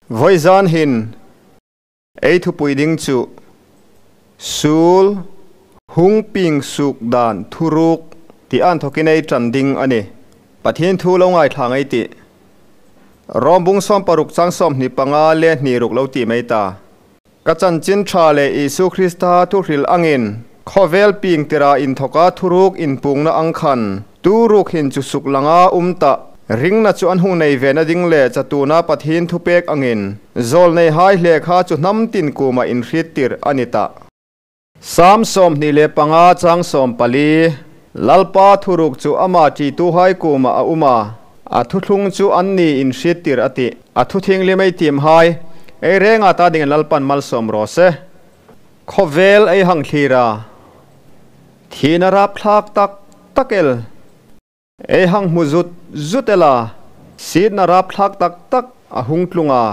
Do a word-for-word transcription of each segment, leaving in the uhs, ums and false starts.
Vawizan hin ei thupui ding chu suol hung pieng suok dan thuruk ti anthokin ei ṭan ding a nih. Pathien thu lo ngaithla ei tih. Rom bung sawm paruk chang sawmhni panga le hni ruk lo ti mei ta. Ka chanchin ṭha le Isu Krista thuhril angin khawvel pieng tira inthoka thuruk inpuongna ang khan tu ruk hin chu suk langa um ta, ringna chu an hung nei vena ding le chatuona Pathien thupek angin zawlneihai hle kha chu hnam tin kuoma inhriettir a ni ta. Sam sawmhni le panga chang sawm pali. Lalpa thuruk chu ama ṭituhai kuoma a um a, a thuthlung chu anni inhriettir a tih. A thu thienghlim ei tiemhai ei renga ta dingin Lalpan malsawm raw se. Khawvel ei hang thlir a, thina rapthlak tak tak el ei hang hmu zut zut el a, sietna rapthlak tak tak a hung tlung a.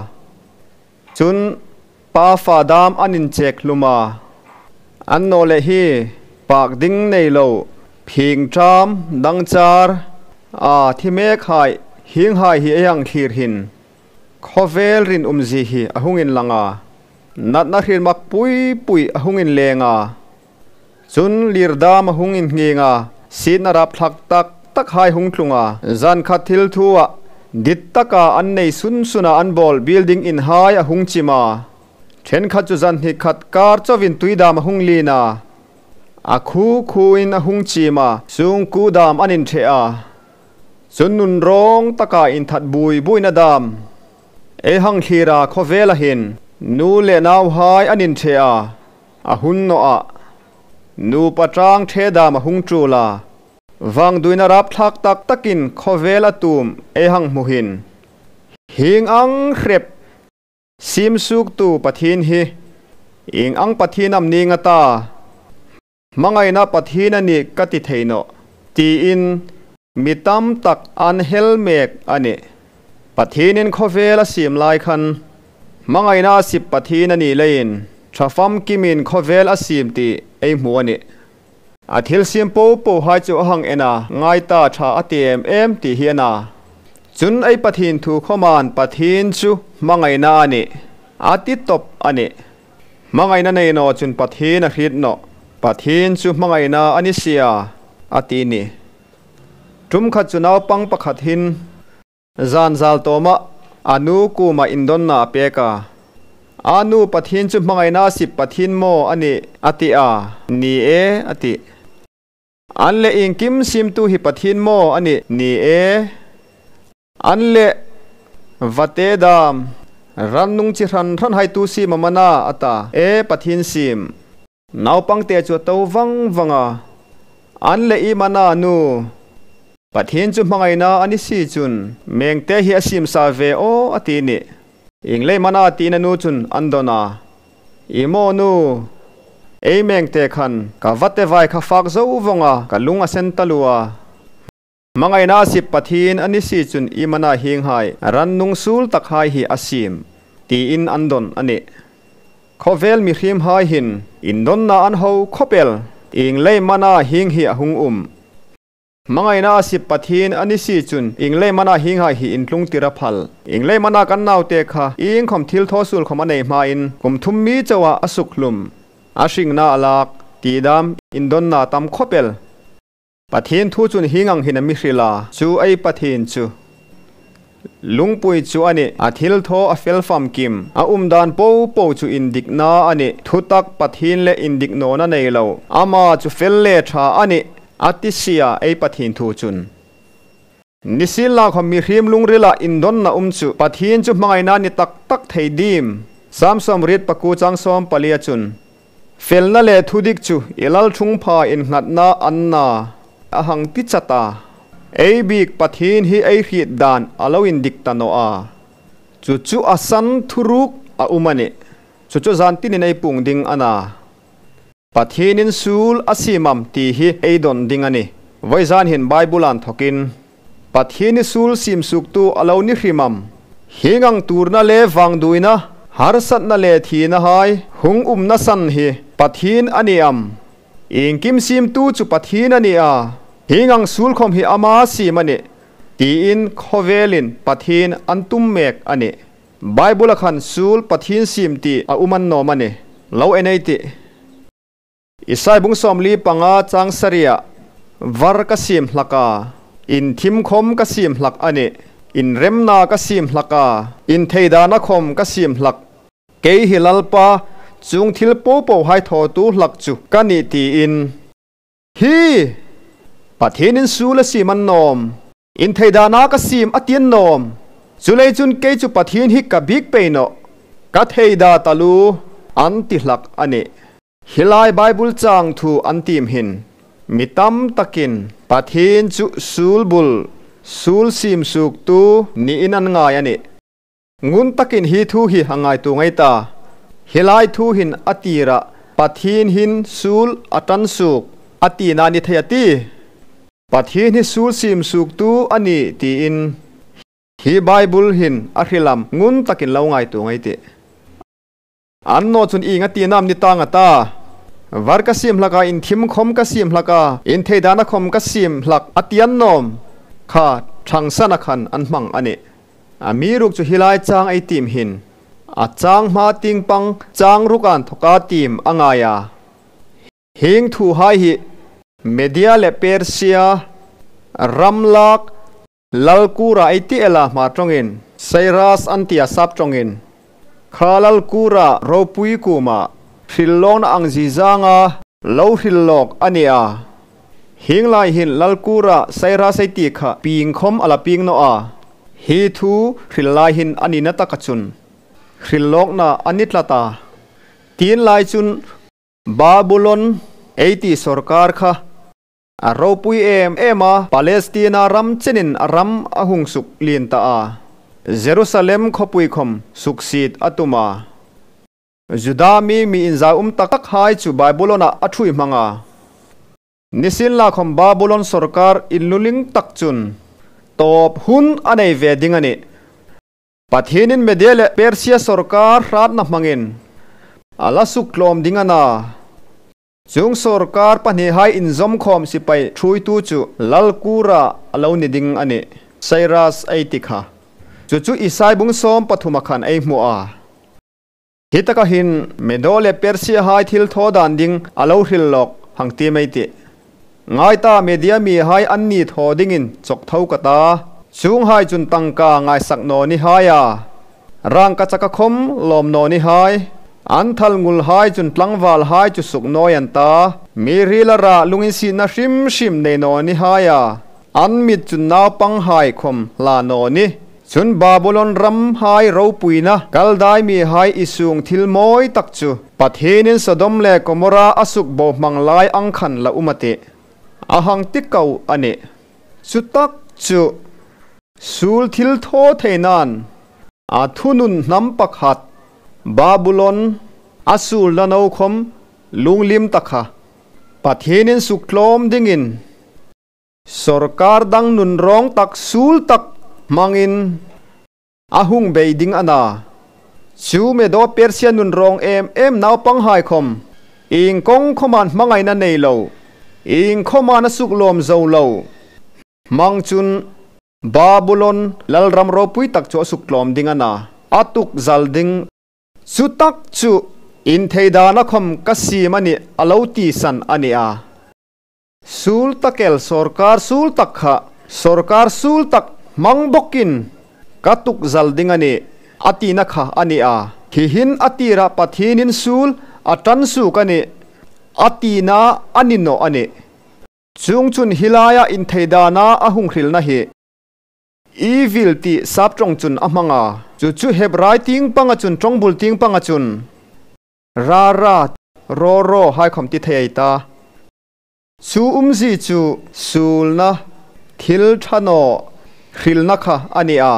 Chun pa fa dam an inchek hlum a. Annawleh hi pak ding nei lo, phing ṭam, dangchar a thi mekhai hienghai hi ei hang thlir hin khawvel rinumzie hi a hung inlang a, natna hriet mak pui pui a hung inleng a. Chun lir dam a hung innghing a, sietna rapthlak tak takhai hung tlung a, zan khat thil thu a dit taka an nei sun suna an bawl building inhai a hung chim a. Ṭhenkhat chu zan hni khat kar chauin tui dam a hung lien a, a khu khuin a hung chim a, sungkuo dam an inṭhe a. Chun nun rawng taka inthat bui buina dam ei hang thlir a, khawvela hin nu le nauhai an inṭhe a, a hun nawah nupa ṭang ṭhe dam a hung tul a. Vangduoina rapthlak tak takin khawvel a tuom ei hang hmu hin hieng ang hrep siemsuoktu Pathien hi ieng ang Pathien am ning a ta? Hmangaina Pathien a nih ka ti thei nawh, tiin mi tam tak an hel mek a nih. Pathienin khawvel a siem lai khan hmangaina a sip Pathien a ni leiin ṭha famkimin khawvel a siem ti ei hmu a nih. A thil siem popohai chu a hang en a, ngai ta, ṭha a ti em em ti hi a na. Chun ei Pathien thu khawmin Pathien chu hmangaina a nih a ti tawp a nih. Hmangaina nei naw chun Pathien a hriet nawh. Pathien chu hmangaina a ni si a, a ti nih. Ṭum khat chu naupang pakhat hin zan zal tawma a nu kuoma indonna a pek a. A nu, Pathien chu hmangaina a sip Pathien maw a nih, a ti a. Ni e, a ti. An leh, iengkim siemtu hi Pathien maw a nih? Ni e. An leh, vate dam, rannung chi hran hranhai tu siem am a na, a ta. E, Pathien siem. Naupangte chu a to vang vang a. An leh, iem a na nu? Pathien chu hmangaina a ni si chun mengte hi a siem sa ve aw, a ti nih. Ieng leiin am a na tiin a nu chun an don a. I maw nu, ei mengte khan ka vate vai kha fak zo vong a, ka lung a sen taluo a. Hmangaina a sip Pathien a ni si chun iem a na hienghai rannung suol takhai hi a siem, tiin an don a nih. Khawvel mihriemhai hin indonna an ho khawp el, ieng leiin am a na hieng hi a hung um? Hmangaina a sip Pathien a ni si chun ieng leiin am a na hienghai hi intlungtir a phal? Ieng leiin am a na kan naute kha iengkhawm thilthaw suol khawm a nei hmain kum thum mi chauha a sukhlum, a hringna a lak, ti dam indonna tam khawp el? Pathien thu chun hieng ang hin a mi hril a, chu ei Pathien chu lungpui chu a nih, a thilthaw a fel famkim, a umdan popo chu indikna a nih, thutak Pathien le indik nawna nei lo, ama chu fel le ṭha a nih, a ti si a, ei Pathien thu chun. Nisienlakhawm mihriem lungrila indonna um chu Pathien chu hmangaina ni tak tak thei diem? Sam sawmriet pakuo chang sawm palia chun, felna le thudik chu i lalṭhungpha innghatna a na, a hang ti chat a. Ei bik Pathien hi ei hriet dan a lo indik ta naw a. Chu chu a san thuruk a um a nih. Chu chu zan tinin ei puong ding a na. Pathienin suol a siem am ti hi ei don ding a nih. Vawizan hin Bible-a inthokin Pathien hi suol siemsuoktu a lo ni hrim am? Hieng ang tuorna le vangduoina, harsatna le thinahai hung umna san hi Pathien a ni am? Iengkim siemtu chu Pathien a ni a, hieng ang suol khawm hi ama siem a nih, tiin khawvelin Pathien an tum mek a nih. Bible-a khan suol Pathien siem ti a um a ni naw am a ni? Lo en ei tih. Isai bung sawmli panga chang sariah, var ka siem hlak a, inthim khawm ka siem hlak a nih, inremna ka siem hlak a, intheidana khawm ka siem hlak. Kei hi Lalpa, chuong thil popohai thawtu hlak chu ka nih tiin. Hi! Pathienin suol a siem a ni naw am? Intheidana ka siem a ti a ni naw am? Chuleiin chun kei chu Pathien hi ka biek pei nawh, ka theida taluo, an ti hlak a nih. Hi lai Bible chang thu an tiem hin mi tam takin Pathien chu suol bul, suol siem suoktu niin an ngai a nih. Ngun takin hi thu hi a ngaituo ngei ta. Hi lai thu hin a tira Pathien hin suol a ṭan suok a tina ni thei a tih. Pathien hi suol siem suoktu a nih tiin hi Bible hin a hril am ngun takin lo ngaituo ngei ei tih. Annaw chun ieng a tina am ni tang a ta? Var ka siem hlak a, inthim khawm ka siem hlak a, intheidana khawm ka siem hlak a ti a ni naw am? Kha ṭhangsan a khan an hmang a nih. Amiruokchu hi lai chang ei tiem hin a chang hma tieng pang chang ruka inthawka tiem a ngai a. Hieng thuhai hi Media le Persia ram lak lal Kura ei ti el a, Hmar ṭawngin Cyrus an ti a, sap ṭawngin. Kha lal Kura ropui kuoma hrillawkna ang zie zanga lo hrillawk a ni a. Hieng lai hin lal Kura Cyrus ei ti kha pieng khawm a la pieng naw a. Hi thu hril lai hin a nina taka chun hrillawkna a ni tlat a. Tienlai chun Babulon ei ti sawrkar kha a ropui em em a, Palestina ram chenin a ram a hung suklien ta a. Jerusalem khawpui khawm suksiet a tum a. Juda mi, mi inzaum tak takhai chu Babulona a ṭhuoi hmang a. Nisienlakhawm Babulon sawrkar inluling tak chun tawp hun a nei ve ding a nih. Pathienin Media le Persia sawrkar hratna hmangin a la suktlawm ding a na. Chuong sawrkar pahnihai inzawm khawm sipai ṭhuoitu chu lal Kura a lo ni ding a nih, Cyrus ei ti kha. Chu chu Isai bung sawm pathuma khan ei hmu a. Hi taka hin Medo le Persiahai thil thaw dan ding a lo hrillawk hang tiem ei tih. Ngai ta, Media mihai anni thaw dingin chawk tho ka ta. Chuonghai chun tangka ngaisak naw ni hai a, rangkachaka khawm lawm naw ni hai. An thalngulhai chun tlangvalhai chu suknawi an ta. Mi rila ra lunginsietna hrim hrim nei naw ni hai a, an mit chun naupanghai khawm hla naw ni. Chun Babulon ramhai ropuina Kaldai mihai i suong thil mawi tak chu Pathienin Sodom le Gomorra a sukbohmang lai ang khan la um a tih. A hang ti kau a nih. Chu tak chu suol thil thaw theinain a thunun hnam pakhat Babulon a suolna naw khawm lungliem ta kha Pathienin suktlawm dingin sawrkar dang nunrawng tak suol tak hmangin a hung bei ding a na. Chu Medo Persia nunrawng em em naupanghai khawm iengkawng khawma hmangaina nei lo, iengkhawma a suklawm zo lo hmang chun Babulon lalram ropui tak chu a suktlawm ding a na, a tukzal ding. Chu tak chu intheidana khawm ka siem a nih a lo ti san a ni a. Suol tak el sawrkar suol tak kha sawrkar suol tak hmang bawkin ka tukzal ding a nih a tina kha a ni a. Hi hin a tira Pathienin suol a ṭan suok a nih a tina a ni naw a nih. Chuongchun hi laia intheidana a hung hrilna hi Evil ti sap ṭawng chun a hmang a. Chu chu Hebrai tieng panga chun, ṭawngbul tieng panga chun Ra Ra, Ro Ro hai khawm ti thei ei ta. Chu umzie chu suolna, thil ṭha naw hrilna kha a ni a.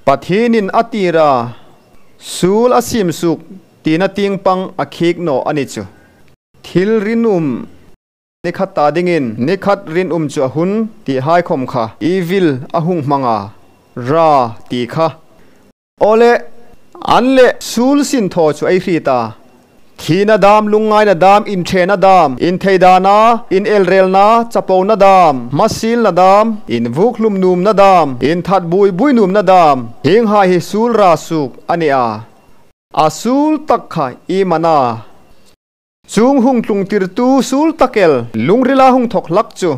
Pathienin a tira suol a siem suok tina tieng pang a khik naw a ni chu. Thil rinum ni khat ta dingin ni khat rinum chu a hun ti hai khawm kha evil a hung hmang a, Ra ti kha. Awle, an leh suol sinthaw chu ei hriet a. Thina dam, lungngaina dam, inṭhena dam, intheidana, inelrelna, chapona dam, hmasilna dam, invuk hlum nuomna dam, inthat buibui nuomna dam, hienghai hi suol ra suok a ni a. A suol tak kha iem a na? Chuong hung tlungtirtu suol tak el, lungrila hung thawk hlak chu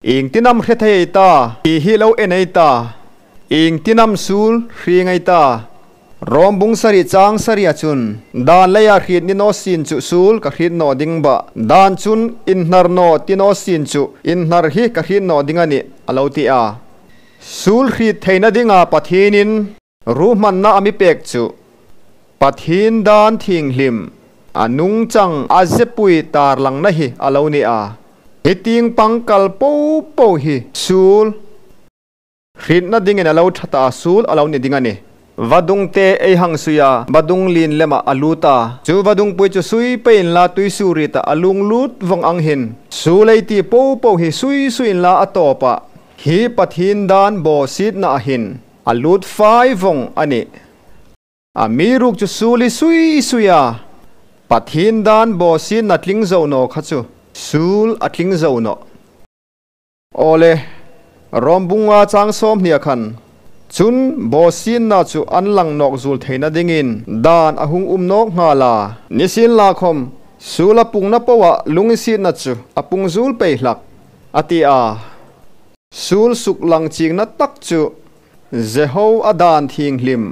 iengtin am hre thei ei ta, ti hi lo en ei ta. Iengtin am suol hre ngei ei ta? Rom bung sari chang saria chun, dan leia hriet ni naw sien chu suol ka hriet naw ding bah, dan chun inhnar naw ti naw sien chu inhnar hi ka hriet naw ding a nih, a lo ti a. Suol hriet theina dinga Pathienin ruhmanna a mi pek chu Pathien dan thienghlim, a nungchang a zepui tarlangna hi a lo ni a. Hi tieng pang kal po po hi suol hrietna dingin a lo ṭha ta a, suol a lo ni ding a nih. Vadungte ei hang suia vadung lien lema a lut a. Chu vadungpui chu sui pei inla tuisuorieta a lunglut vawng ang hin, suol ei ti po po hi sui sui inla a tawpa hi Pathien dan bawsietna a hin a lut fai vawng a nih. Amiruokchu suol hi sui suia Pathien dan bawsietna tling zo naw kha chu suol a tling zo nawh. Aw le, Rom bung nga chang sawmhnia khan, chun bawsietna chu an lang nawk zuol theina dingin dan a hung um nawk nghal a. Nisienlakhawm, suol a pungna poa lunginsietna chu a pung zuol pei hlak, a ti a. Suol suklang chiengna tak chu Jehovah dan thienghlim,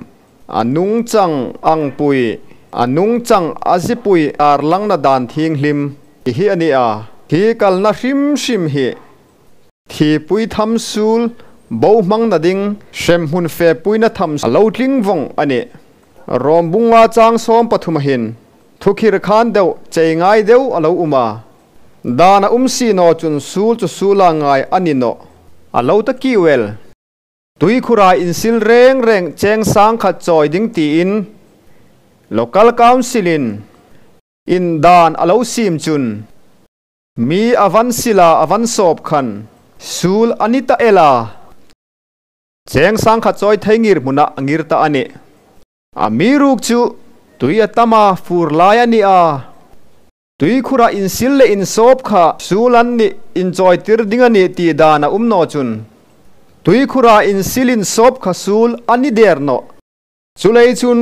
a nungchang angpui, a nungchang a zepui tarlangna dan thienghlim ti hi a ni a. Hi kalna hrim hrim hi thipui tham suol bohmangna ding hremhmun fepuina tham a lo tling vawng a nih. Rom bung nga chang sawm pathuma hin thukhirkhan deu, chei ngai deu a lo um a. Dan a um si naw chun suol chu suola ngai a ni nawh, a lo ta ki el. Tuikhura insil reng reng cheng sang khat chawi ding tiin local council-in indan a lo siem chun, mi a van sila a van sawp khan suol a ni ta el a, cheng sang khat chawi thei ngirhmuna a ngir ta a nih. Amiruokchu tui a tama fur lai a ni a. Tuikhura insil le insawp kha suol an nih, inchawitir ding a nih ti dan a um naw chun, tuikhura insil insawp kha suol a ni der nawh. Chuleiin chun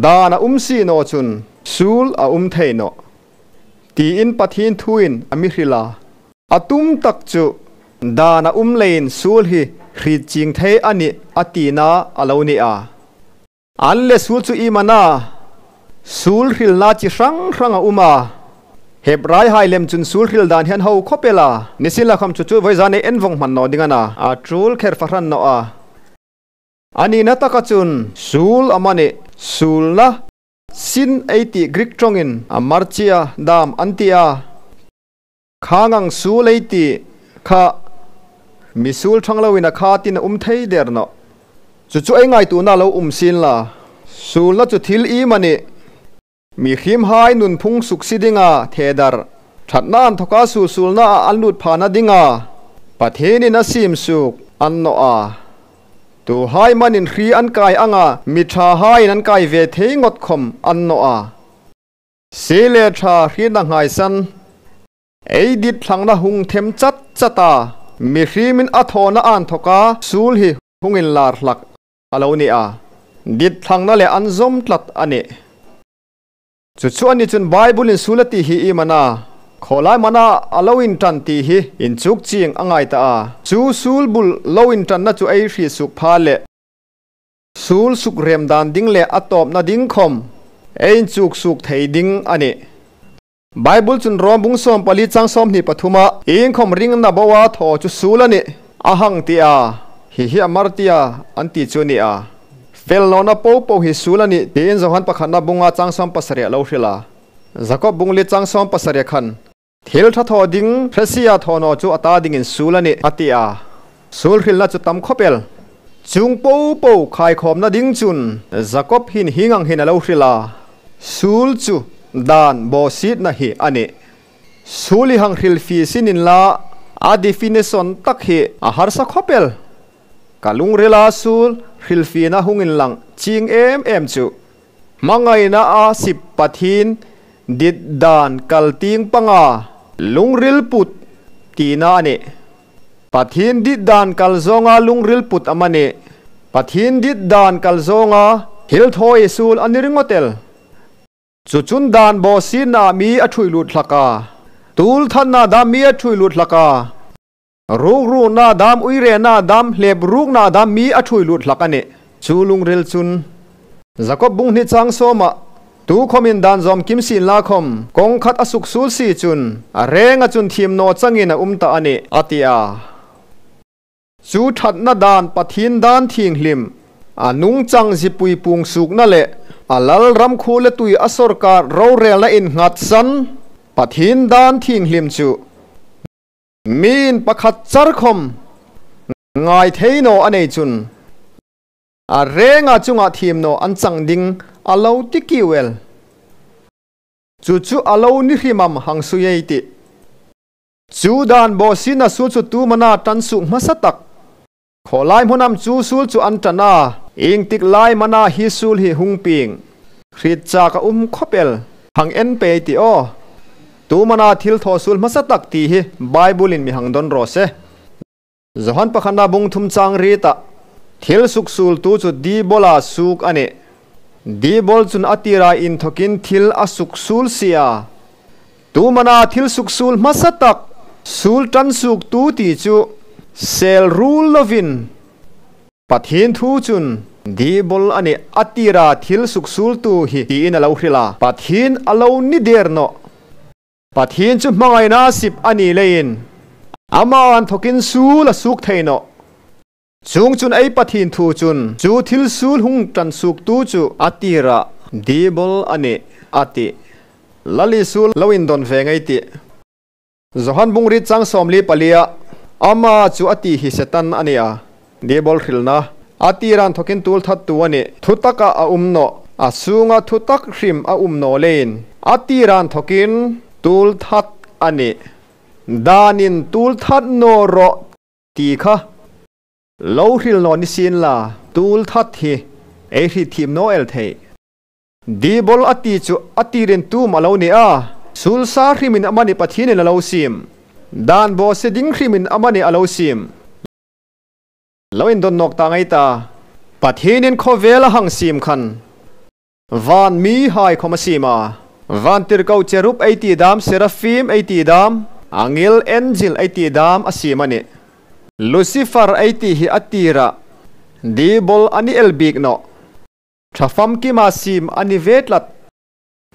dan a um si naw chun suol a um thei nawh, tiin Pathien thuin a mi hril a. A tum tak chu dan a um leiin suol hi hriet chieng thei a nih a tina a lo ni a. An le suol chu iem a na? Suol hrilna chi hrang hrang a um a. Hebraihai lem chun suol hril dan hi an hau khawp el a. Nisienlakhawm chu chu vawizan ei en vawng hman naw ding a na, a tul kher fahran naw a. A nina taka chun suol amanih, suolna, sin ei ti Greek ṭawngin hamartia dam an ti a. Kha ngang suol ei ti kha mi suol ṭhang loin a kha tin a um thei der nawh. Chu chu ei ngaituona lo um sien la. Suolna chu thil iem a nih? Mihriemhai nunphung suksi dinga thedar, ṭhatna inthawka suol suolna a an lut phana dinga Pathienin a siem suok a ni nawh a. Tuhai manin hri an kai anga mi ṭhahaiin an kai ve thei ngot khawm a ni nawh a. Sie le ṭha hrietna nghaisan, ei ditthlangna hung them chat chat a, mihriemin a thawna inthawka suol hi hung inlar hlak a lo ni a. Ditthlangna le an zawm tlat a nih. Chu chu a ni chun Bible-in suol a ti hi iem a na? Khawlai mana a lo inṭan ti hi inchuk chieng a ngai ta a. Chu suol bul lo inṭanna chu ei hriet suok pha leh suol sukrem dan ding le a tawpna ding khawm ei inchuk suok thei ding a nih. Bible chun Rom bung sawmpali chang sawmhni pathuma, iengkhawm ringna boa thaw chu suol a nih, a hang ti a. Hi hi hamartia an ti chu a ni a. Fel nawna po po hi suol a nih, tiin Johan pakhatna bung nga chang sawm pasari-a lo hril a. Jakob bung li chang sawm pasari-a khan, thil ṭha thaw ding, hresia thaw naw chu a ta dingin suol a nih, a ti a. Suol hrilna chu tam khawp el. Chuong po po khaikhawmna ding chun Jakob hin hieng ang hin a lo hril a. Suol chu dan bawsietna hi a nih. Suol hi hang hrilfie sien inla, a definition tak hi a harsa khawp el. Ka lungrila suol hrilfiena hung inlang chieng em em chu, hmangaina a sip Pathien dit dan kal tieng panga lungril put tina a nih. Pathien dit dan kal zawnga lungril put amanih, Pathien dit dan kal zawnga thilthawi suol a ni ringawt el. Chu chun dan bawsietna mi a ṭhuoi lut hlak a, tuolthatna dam mi a ṭhuoi lut hlak a, rukrukna dam, uirena dam, hlep rukna dam mi a ṭhuoi lut hlak a nih. Chu lungril chun Jakob bung hni chang sawma, tukhawmin dan zawm kim sienla khawm kawng khat a suksuol si chun a renga chun thiem naw changin a um ta a nih, a ti a. Chu ṭhatna dan Pathien dan thienghlim, a nungchang zipui puong suokna le a lal ram khuo le tui a sawrkar rorelna innghatsan Pathien dan thienghlim chu mi'n pakhat char khawm ngai thei naw a nei chun a renga chunga thiem naw an chang ding a lo ti kiu el. Chu chu a lo ni hrim am hang sui ei tih. Chu dan bawsietna suol chu tu mana ṭan suok hmasa tak, khawlai hmun am chu suol chu an ṭan a, iengtik lai mana hi suol hi hung pieng, hriet chak a um khawp el, hang en pei ei tih aw. Tu mana thilthaw suol hmasa tak ti hi Bible-in mi hang dawn raw se. Johan pakhatna bung thum chang rieta, thil suksuoltu chu Diabola suok a nih. Diabol chun a tira inthawkin thil a suksuol si a. Tu mana thil suksuol hmasa tak, suol ṭan suoktu ti chu sel ruol lovin Pathien thu chun Diabol a nih a tira thil suksuoltu hi tiin a lo hril a. Pathien a lo ni der nawh. Pathien chu hmangaina sip a ni leiin ama inthawkin suol a suok thei nawh. Chuongchun ei Pathien thu chun chu thil suol hung ṭan suoktu chu a tira Diabol a nih, a tih. Lal Isu lo indawn ve ngei ei tih. Johan bung riet chang sawmli palia, ama chu a ti hi Setan a ni a. Diabol hrilna, a tira inthawkin tuolthattu a nih. Thutaka a um nawh, a sunga thutak hrim a um naw leiin a tira inthawkin tuolthat a nih. Danin tuolthat naw rawh ti kha lo hril naw ni sienla, tuolthat hi ei hrietthiem naw el thei. Diabol a ti chu a tirin tu am a lo ni a, suolsa hrimin amanih Pathienin a lo siem, dan bawsie ding hrimin amanih a lo siem. Lo indawn nawk ta ngei ei ta. Pathienin khawvel a hang siem khan van mihai khawm a siem a. Vantirko cherub ei ti dam, seraphim ei ti dam, angel, angel ei ti dam a siem a nih. Lucifer ei ti hi a tira Diabol a ni el bik nawh. Ṭha famkima siem a ni ve tlat.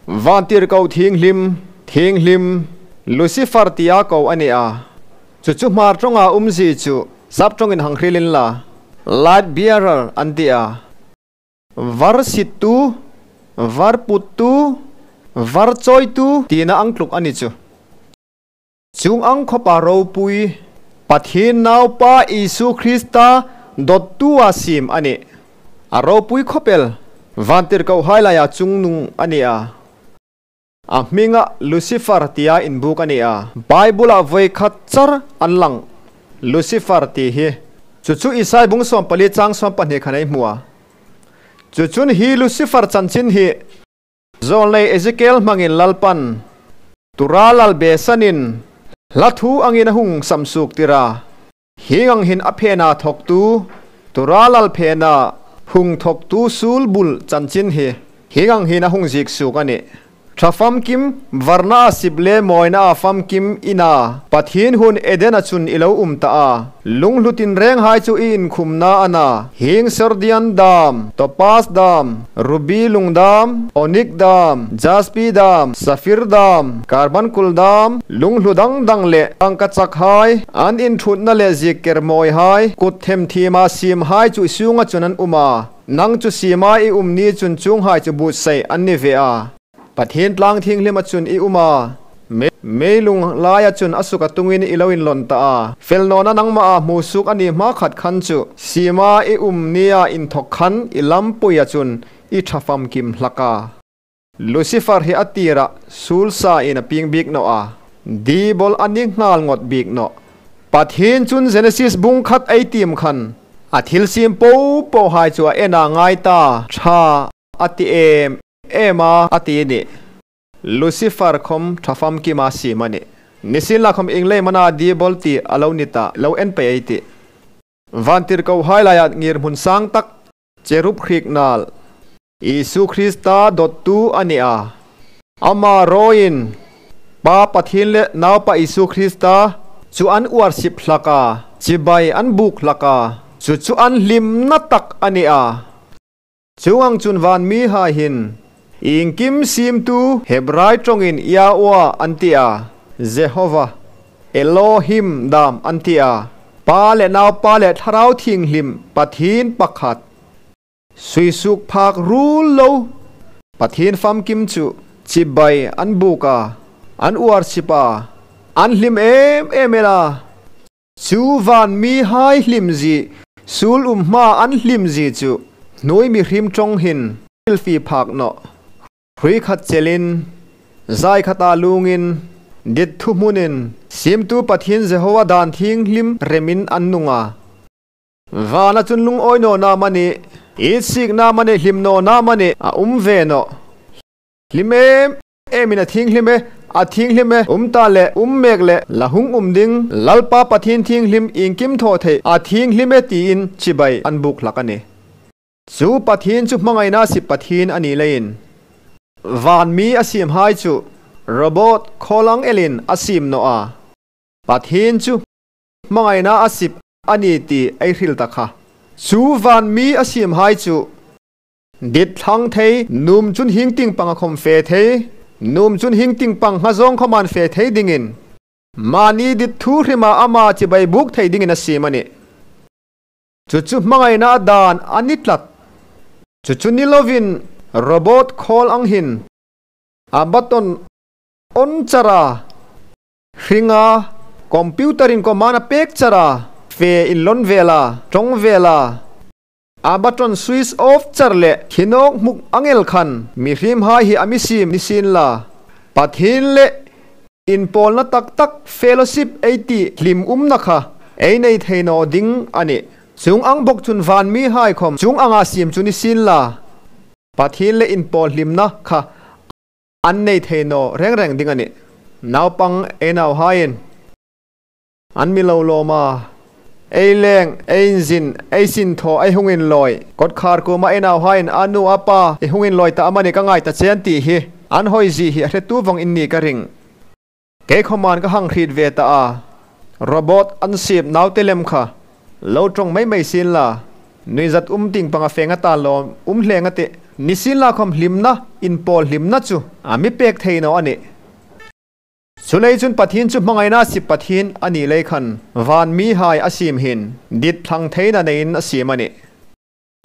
Vantirko thienghlim, thienghlim, Lucifer tia ko a ni a. Chu chu Hmar ṭawnga umzie chu sap ṭawngin hang hril inla, light bearer an ti a. Var sittu, var puttu, var chawitu tina ang tluk a ni chu. Chuong ang khawpa ropui, Pathien Naupa Isu Krista dawttua siem a nih. A ropui khawp el, vantirkohai laia chungnung a ni a. A hminga Lucifer tia inbuk a ni a. Bible-a voi khat char an lang, Lucifer ti hi. Chu chu Isai bung sawmpali chang sawmpahni khan ei hmu a. Chu chun hi Lucifer chanchin hi zawlnei Ezekiel hmangin Lalpan, Tura lal Besanin hla thu angin a hung sam suok tir a. Hieng ang hin a phena thawktu, Tura lal phena hung thawktu suol bul chanchin hi hieng ang hin a hung ziek suok a nih. Ṭha famkim, varnaa sip le mawinaa famkim ina Pathien huon Eden-a chun i lo um ta a. Lunglhu tinrenghai chu i inkhumna a na. Hieng sardian dam, topaz dam, ruby lung dam, onyx dam, jaspi dam, sapphire dam, carbuncle dam, lunglhu dang dang le tangkachakhai an inṭhutna le ziek kermawihai, kut themthiema siemhai chu i sunga chun an um a. Nang chu siema i um ni chun chuonghai chu buotsai an ni ve a. Pathien tlang thienghlima chun i um a, me-, meilung laia chun a suka tungin i lo inlawn ta a. Fel nawna nangmaa hmu suok a ni hmakhat khan chu siema i um nia inthawk khan i lampuia chun i ṭha famkim hlak a. Lucifer hi a tira suolsain a pieng bik nawh a. Diabol a ni nghal ngawt bik nawh. Pathien chun Genesis bung khat ei tiem khan a thil siem popohai chu a ena ngai ta, ṭha a ti em em a, a ti a nih. Lucifer khawm ṭha famkima siem a nih. Nisienlakhawm ieng leiin am a na diabol ti a lo ni ta, lo en pei ei tih. Vantirkohai laia ngirhmun sang tak, cherub hriek nal, Isu Krista dottu a ni a. Ama rawin Pa Pathien le Naupa Isu Krista chu an worship hlak a, chibai an buk hlak a, chu chu an hlimna tak a ni a. Chuong ang chun van mihai hin iengkim siemtu Hebrai ṭawngin Yahweh an ti a, Jehovah, Elohim dam an ti a, Pa le Naupa le Thlarau Thienghlim Pathien pakhat. Suisuok phak ruol lo Pathien famkim chu chibai an buk a, an worship a, an hlim em em el a. Chu van mihai hlimzie, suol um hma an hlimzie chu hnuoi mihriem ṭawng hin hrilfie phak nawh. Hrui khat chelin, zai khata lungin, dit thuhmunin, siemtu Pathien Jehovah dan thienghlim remin an nung a. Vana chun lungawi nawna amanih, itsikna amanih, hlim nawna amanih a um ve nawh. Hlim em emin a thienghlim e, a thienghlim e, um ta le, um mek le, la hung um ding, Lalpa Pathien thienghlim iengkim thaw thei, a thienghlim e tiin chibai an buk hlak a nih. Chu Pathien chu hmangaina a sip Pathien a ni leiin, van mi a siemhai chu robot khawlang elin a siem nawh a. Pathien chu hmangaina a sip a ni ti ei hril ta kha. Chu van mi a siemhai chu dit thlang thei, nuom chun hieng tieng panga khawm fe thei, nuom chun hieng tieng pang ngha zawng khawma fe thei dingin, mani dit thu hrima ama chibai buk thei dingin a siem a nih. Chu chu hmangaina dan a ni tlat. Chu chu ni lovin robot khawlang hin a button on chara, hringa, computer-in command a pek chara, fe inlawn vela, ṭawng vela, a button switch off char le khi nawk hmuk ang el khan mihriemhai hi a mi siem ni sien la, Pathien le inpawlna tak tak fellowship ei ti hlim umna kha ei nei thei naw ding a nih. Chuong ang bawk chun van mihai khawm chuong anga siem chu ni sien la, Pathien le inpawl hlimna kha an nei thei naw reng reng ding a nih. Naupang ei nauhaiin an mi lo lawm a, ei leng, ei inzin, ei sinthaw, ei hung inlawi, kawtkhar kuoma ei nauhaiin a nu a pa, i hung inlawi ta amanih, ka ngai ta che an ti hi, an hawi zie hi a hretu vawng in ni ka ring. Kei khawman ka hang hriet ve ta a, robot an siem naute lem kha lo ṭawng mei mei sien la, nuizat um tieng panga fe ngat a lawm um hle ngat a tih. Ni sien la khawm hlimna, inpawl hlimna chu a mi pek thei naw a nih. Chuleiin chun Pathien chu hmangaina a sip Pathien a ni lei khan van mihai a siem hin dit thlang theina neiin a siem a nih.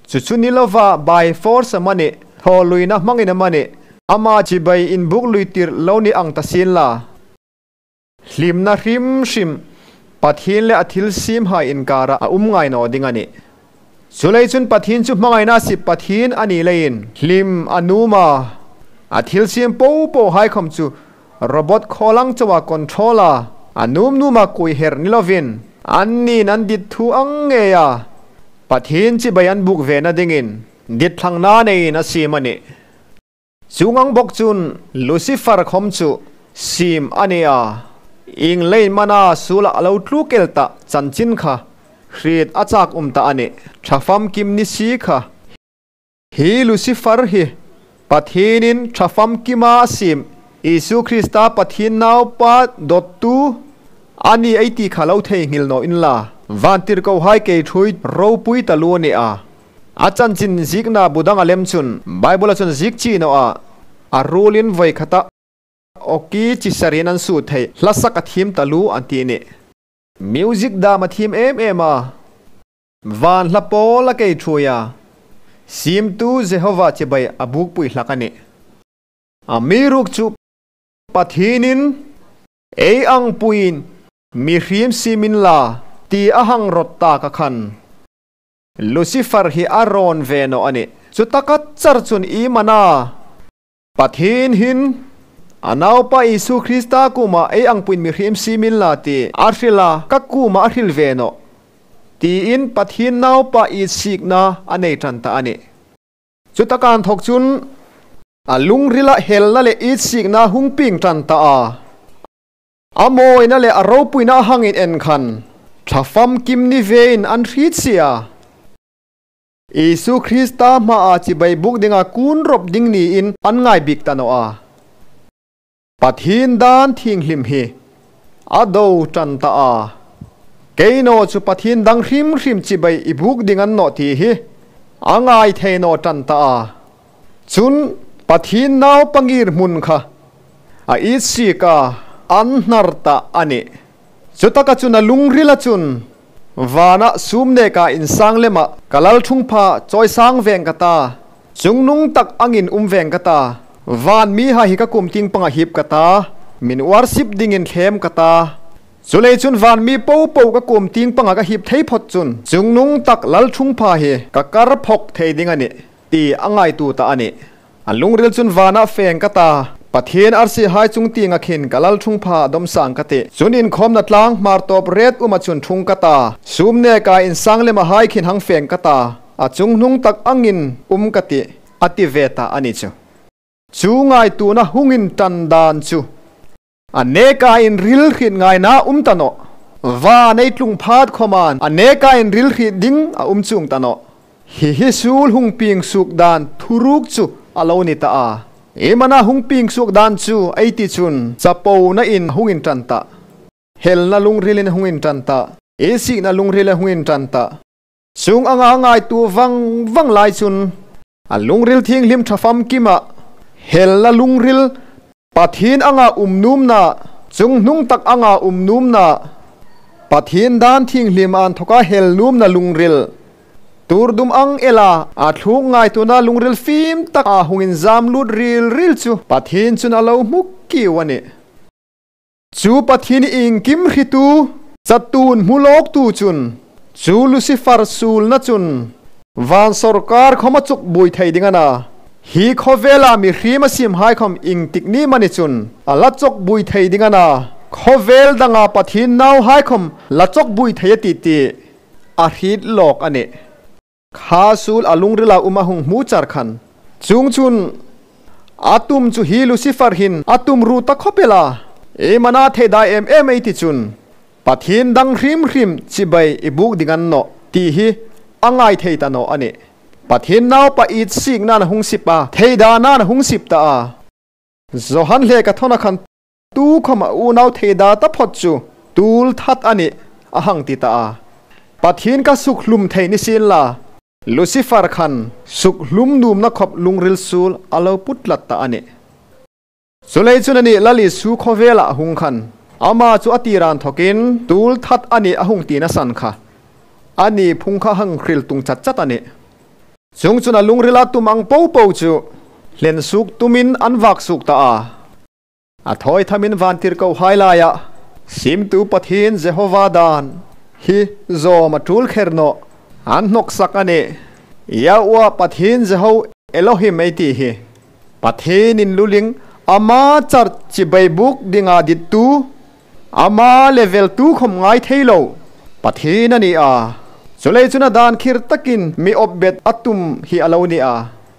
Chu chu ni lova by force amanih, thawluina hmangin amanih, ama chibai inbuk lui tir lo ni ang ta sien la, hlimna hrim hrim Pathien le a thilsiemhai inkara a um ngai naw ding a nih. Chuleiin chun Pathien chu hmangaina a sip Pathien a ni leiin hlim a nuom a, a thilsiem po pohai khawm chu robot khawlang choa control-a, a nuom nuoma kuoi her ni lovin, anniin an dit thu ang ngeia Pathien chibai an buk vena dingin dit thlangna neiin a siem a nih. Chuong ang bawk chun Lucifer khawm chu siem a ni a, ieng leiin am a na suola a lo tluk el ta chanchin kha hriet a chak um ta a nih. Ṭha famkim ni si kha, hi Lucifer hi Pathienin ṭha famkima a siem, Isu Krista Pathien Naupa dottu a ni ei ti kha lo theinghil naw inla, vantirkohai kei ṭhuoi ropui taluo a ni a. A chanchin ziekna bu danga lem chun Bible-a chun ziek chie naw a, a ruolin voi khata awki chi sarin an sut thei, hla sak a thiem taluo an ti a nih. Music dam a thiem em em a, van hla pawl a kei ṭhuoi a, siemtu Jehovah chibai a bukpui hlak a nih. Amiruokchu Pathienin ei angpuiin mihriem siem inla ti a hang rawt ta kha khan Lucifer hi a rawn ve naw a nih. Chu taka char chun iem a na Pathien hin a Naupa Isu Krista kuoma ei angpuiin mihriem siem inla ti a hril a, ka kuoma a hril ve nawh, tiin Pathien Naupa itsiekna a nei ṭan ta a nih. Chu taka inthawk chun A lungrila helna le itsiekna hung pieng ṭan ta a. A mawina le a ropuina hang ineng khan, thlafam kim ni vein an hriet si a. Isu Krista hmaa chibai buk dinga kun rop ding niin an ngai bik ta naw a. Pathien dan thienghlim hi a do ṭan ta a. Kei naw chu pathien dang hrim hrim chibai i buk ding a ni nawh ti hi a ngai thei naw ṭan ta a. Chun Pathien naupa ngirhmun kha a itsiek a, an hnar ta a nih. Chutaka chun a lungrila chun vana sum neka insang lema ka lalṭhungpha chawisang veng ka ta, chungnung tak angin um veng ka ta, van mihai hi ka kum tieng panga hip ka ta, min worship dingin thlem ka ta. Chuleiin chun van mi popo ka kum tieng panga ka hip thei phot chun chungnung tak lalṭhungpha hi ka kar phok thei ding a nih, ti a ngaituo ta a nih. A lungril chun vana feng ka ta, Pathien arsihai chung tienga khin ka lalṭhungpha domsang ka tih. Chun inkhawmna tlang hmar tawp ret uma chun ṭhung ka ta, sum neka insang lemahai khin hang feng ka ta, a chungnung tak angin um ka tih, a ti ve ta a ni chu. Chu ngaituona hung inṭan dan chu a neka inril hriet ngaina um ta nawh. Van ei tlung phat khawmin a neka inril hriet ding a um chuong ta nawh. Hi hi suol hung pieng suok dan thuruk chu a lo ni ta a. Iem a na hung pieng suok dan chu ei ti chun chapona in hung inṭan ta. Helna lungrilin hung inṭan ta. Itsiekna lungrilin hung inṭan ta. Chuong anga ngaituo vang vang lai chun a lungril thienghlim ṭha famkima helna lungril Pathien anga um nuomna, chungnung tak anga um nuomna, Pathien dan thienghlim inthoka hel nuomna lungril, tuor dum ang ela a thluk ngaituona lungril fim taka hung inzam lut ril ril chu Pathien chun a lo hmu kiu a nih. Chu Pathien iengkim hretu, chatuon hmu lawktu chun chu Lucifer suolna chun van sawrkar khawm a chukbuoi thei ding a na. Hi khawvela mihriem a siemhai khawm iengtik ni amani chun a la chukbuoi thei ding a na. Khawvel danga Pathien nauhai khawm la chukbuoi thei a tih ti a hriet lawk a nih. Kha suol a lungrila um a hung hmu char khan. Chuongchun a tum chu hi Lucifer hin a tumruo ta khawp el a. Iem a na theida em em ei ti chun Pathien dang hrim hrim chibai i buk ding a ni nawh ti hi a ngai thei ta naw a nih. Pathien naupa itsiekna a hung sip a, theidana a hung sip ta a. Johan lekhathawna khan tukhawma unau theida taphot chu tuolthat a nih a hang ti ta a. Pathien kha sukhlum thei ni sien la, Lucifer khan sukhlum nuomna khawp lungril suol a lo put tlat ta a nih. Chuleiin chun a ni Lal Isu khawvela a hung khan ama chu a tir inthokin tuolthat a nih a hung tina san kha a ni phung kha hang hril tung chat chat a nih. Chuongchun a lungrila tum ang popo chu hlen suok tumin an vak suok ta a. A thawi thamin vantirkohai laia siemtu Pathien Jehova dan hi zawm a tul kher naw, an hnawksak a nih. Yahweh Pathien Jeho Elohim ei ti hi Pathienin luling ama char chibai buk dinga dittu, ama level tu khawm ngai thei lo Pathien a ni a. Chuleiin chun a dan khir takin mi awp bet a tum hi a lo ni a.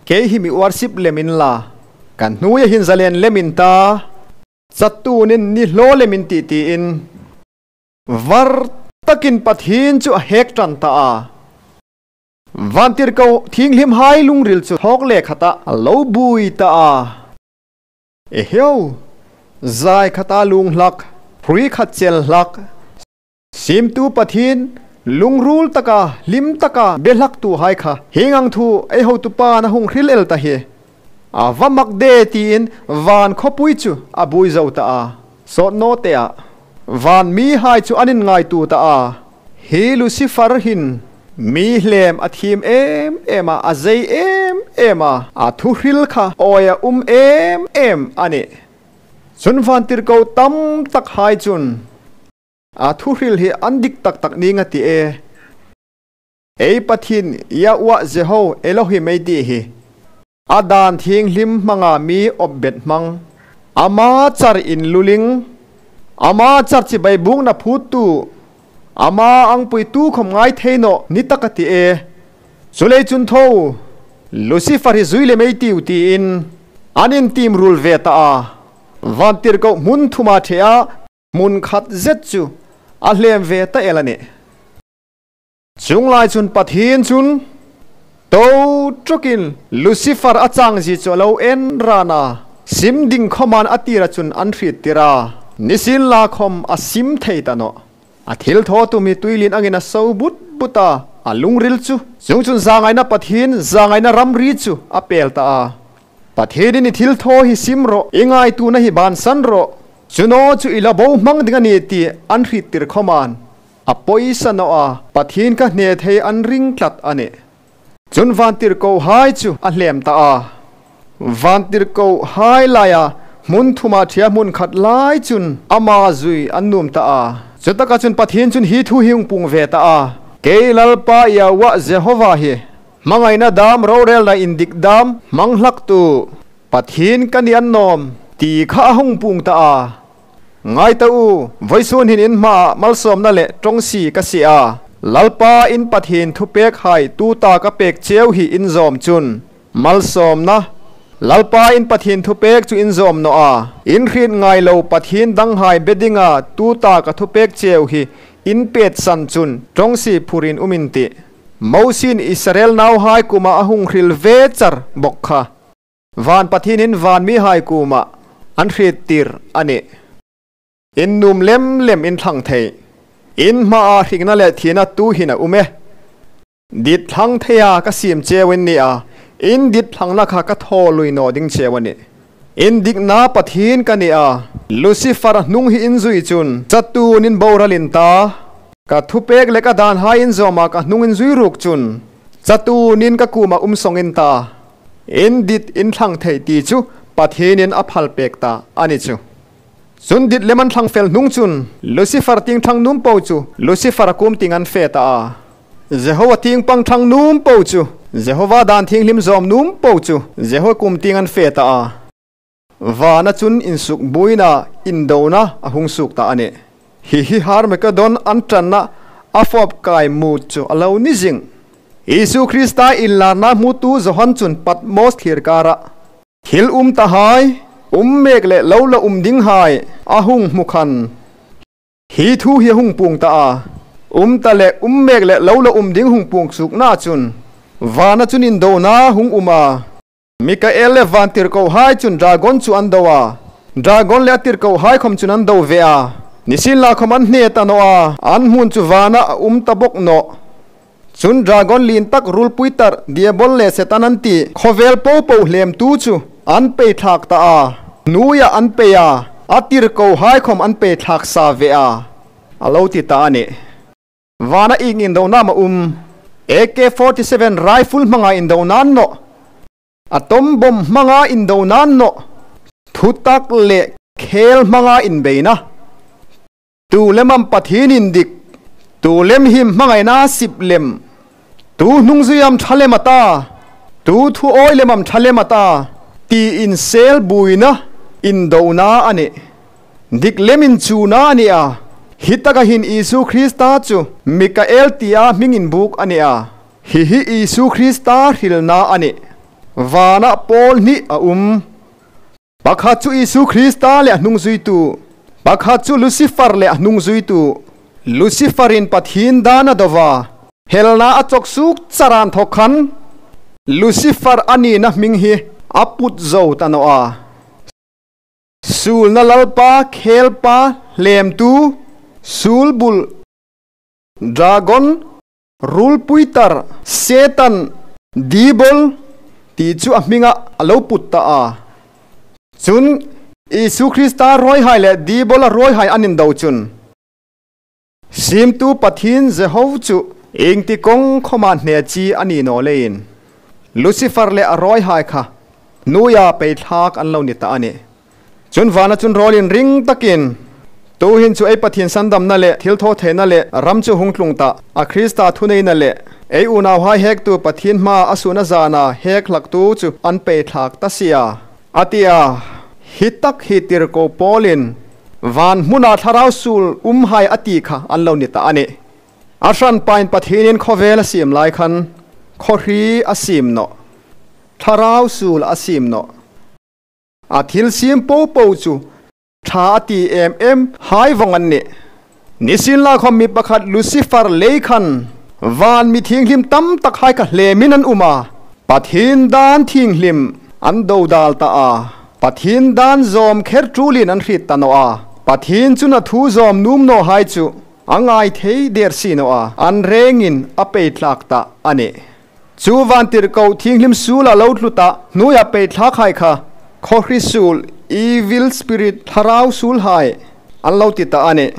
Kei hi mi worship lem inla, ka hnuoia hin zalen lem in ta, chatuonin ni hlaw lem in tih tiin var takin Pathien chu a hek ṭan ta a. Vantirko thienghlimhai lungril chu thawk le khata a lo buoi ta a. Eheu, zai khata lung hlak, hrui khat chel hlak, siemtu Pathien lungruol taka, hlim taka be hlaktuhai kha hieng ang thu ei hotupan a hung hril el ta hi. A va mak de tiin van khawpui chu a buoi zo ta a. Sawt naw te a, van mihai chu an inngaituo ta a. Hi Lucifer hin mi hlem a thiem em em a, a zei em em a, a thuhril kha awia um em em a nih. Chun vantirko tam takhai chun a thuhril hi an dik tak tak ning a ti e. Ei Pathien Yahweh Jeho Elohim ei ti hi a dan thienghlim hmanga mi awp bet hmang, ama char inluling, ama char chibai bukna phuttu, ama angpuitu khawm ngai thei naw ni tak a ti e. Chuleiin chun tho, Lucifer hi zui lem ei tiu tiin an intiem ruol ve ta a. Vantirko hmun thuma ṭhea hmun khat zet chu a hlem ve ta el a nih. Chuong lai chun Pathien chun to ṭawkin Lucifer a changzie chu a lo en ran a, sim ding khawmin a tira chun an hriettir a, nisienlakhawm a sim thei ta nawh. A thilthawtu mi tuilien angin a so but but a, a lungril chu. Chuongchun zangaina Pathien, zangaina ramri chu a pel ta a. Pathienin i thilthaw hi sim rawh, i ngaituona hi bansan rawh. Chu naw chu i la bohmang ding a nih ti an hriettir khawmin a pawisa naw a, Pathien kha hne thei an ring tlat a nih. Chun vantirkohai chu a hlem ta a. Vantirkohai laia hmun thuma ṭhea hmun khat lai chun ama zui an nuom ta a. Chutaka chun Pathien chun hi thu hi hung puong ve ta a. Kei Lalpa Iauah Jehova hi hmangaina dam, rorelna indik dam hmang hlaktu, Pathien ka ni annawm ti kha a hung puong ta a. Ngai ta u, vawisun hin in hmaa malsawmna le ṭawngsie ka sie a. Lalpa in Pathien thupekhai tuta ka pek cheu hi in zawm chun malsawmna, Lalpa in Pathien thupek chu in zawm naw a, in hriet ngai lo pathien danghai be dinga tuta ka thupek cheu hi in petsan chun ṭawngsie phurin um in tih, Mosiein Israel nauhai kuoma a hung hril ve char bawk kha. Van Pathienin van mihai kuoma an hriettir a nih. In nuom lem lem in thlang thei. In hmaa hringna le thina tuhin a um e. Dit thlang theia ka siem cheu in ni a, in dit thlangna kha ka thaw lui naw ding cheu a nih. Indikna Pathien ka ni a. Lucifer hnung hi in zui chun chatuonin boral in ta. Ka thupek le ka danhai in zawma ka hnung in zui ruok chun chatuonin ka kuoma um sawng in ta. In dit in thlang thei ti chu Pathienin a phal pek ta a ni chu. Chun dit lem an thlang fel hnung chun Lucifer tieng ṭhang nuom po chu Lucifer kuom tieng an fe ta a. Jehova tieng pang ṭhang nuom po chu, Jehova dan thienghlim zawm nuom po chu Jehova kuom tieng an fe ta a. Vana chun insukbuoina, indona a hung suok ta a nih. Hi hi Harmagedon an ṭanna a fawp kai mut chu a lo ni zing. Isu Krista inlarna hmutu Johan chun Patmos thlier kara thil um tahai, um mek le lo la um dinghai a hung hmu khan hi thu hi a hung puong ta a. Um ta le um mek le lo la um ding hung puong suokna chun vana chun indona hung um a. Mikael le vantirkohai chun dragon chu an do a. Dragon le a tirkohai khawm chun an do ve a. Nisienlakhawm an hne ta naw a. An hmun chu vana a um ta bawk nawh. Chun dragon lien tak ruolpui tar Diabol le Setan an ti khawvel popo hlemtu chu an pei thlak ta a. Hnuoia an pei a. A tirkohai khawm an pei thlak sa ve a, a lo ti ta a nih. Vana ieng indona am a um? A K forty-seven rifle hmanga indona a ni nawh. Atom bomb hmanga indona a ni nawh. Thutak le khel hmanga inbeina. Tu lem am Pathien indik? Tu lem hi hmangaina sip lem? Tu hnungzui am ṭha lem a ta? Tu thuawi lem am ṭha lem a ta? Ti inselbuoina indona a nih. Dik lem inchuona a ni a. Hi taka hin Isu Krista chu Mikael tia hming inbuk a ni a. Hi hi Isu Krista hrilna a nih. Vana pawl hni a um. Pakhat chu Isu Krista le a hnungzuitu. Pakhat chu Lucifer le a hnungzuitu. Luciferin Pathien dan a do a. Helna a chawk suok char inthok khan Lucifer a nina hming hi a put zo ta naw a. Suolna lalpa, khelpa, hlemtu, suolbul, dragon, ruolpui tar, Setan, Diabol ti chu a hminga a lo put ta a. Chun Isu Krista rawihai le Diabola rawihai an indo chun siemtu Pathien Jehova chu iengtik kawng khawma hne chi a ni naw leiin Lucifer le a rawihai kha hnuoia pei thlak an lo ni ta a nih. Chun vana chun rawl inring takin, tuhin chu ei Pathien sandamna le thilthawtheina le ram chu hung tlung ta a, Krista thuneina le ei unauhai hektu Pathien hmaa a suona zana hek hlaktu chu an pei thlak ta si a, a ti a. Hi tak hi tirko Paulin van hmuna thlarau suol umhai a ti kha an lo ni ta a nih. A hranpain Pathienin khawvel a siem lai khan khawhri a siem nawh. Thlarau suol a siem nawh. A thil siem popo chu ṭha a ti em em hai vawng an nih. Nisienlakhawm mi pakhat Lucifer lei khan van mi thienghlim tam tak hai kha hlemin an um a, Pathien dan thienghlim an dodal ta a, Pathien dan zawm kher ṭulin an hriet ta naw a, Pathien chun a thu zawm nuom naw hai chu a ngai thei der si naw a, an rengin a peithlak ta a nih. Chu vantirko thienghlim suol a lo tlu ta hnuoia peitthlak hai kha khawhri suol, evil spirit, thlarau suol hai an lo ti ta a nih.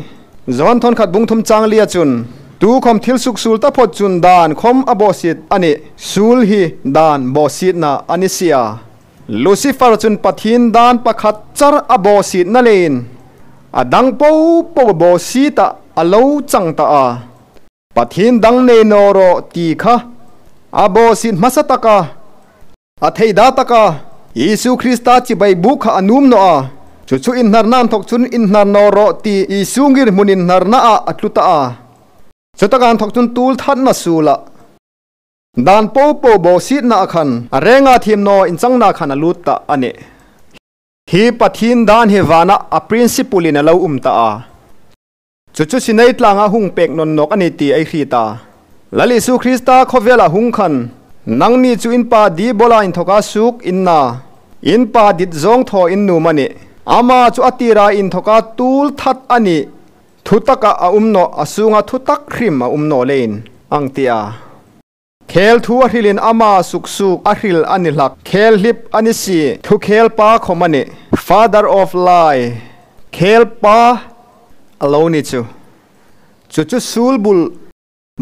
Johan thawn khat bung thum chang lia chun, tukhawm thil suksuol taphot chun dan khawm a bawsiet a nih. Suol hi dan bawsietna a ni si a. Lucifer chun Pathien dan pakhat char a bawsietna leiin a dang popo bawsieta a lo chang ta a. Pathien dang nei naw rawh ti kha a bawsiet hmasa taka, a theida taka, Isu Krista chibai buk kha a nuom naw a. Chu chu inhnarna inthawk chun inhnar naw rawh ti Isu ngirhmun inhnarna a a tlu ta a. Chutaka inthawk chun tuolthatna suola dan popo bawsietna a khan a renga thiem naw inchangna khan a lut ta a nih. Hi Pathien dan hi vana a principle-in a lo um ta a. Chu chu Sinai tlanga hung pek nawn nawk a nih ti ei hriet a. Lal Isu Krista khawvela hung khan, nangni chu in pa Diabola inthoka suok in na, in pa dit zawng thaw in nuom a nih. Ama chu a tira inthoka tuolthat a nih. Thutaka a um naw, a sunga thutak hrim a um naw leiin, ang ti a. Khel thu a hrilin ama suksuok a hril a ni hlak. Khel hlip a ni si, thu khel pa khawm a nih. Father of lie. Khel pa a lo ni chu. Chu chu suol bul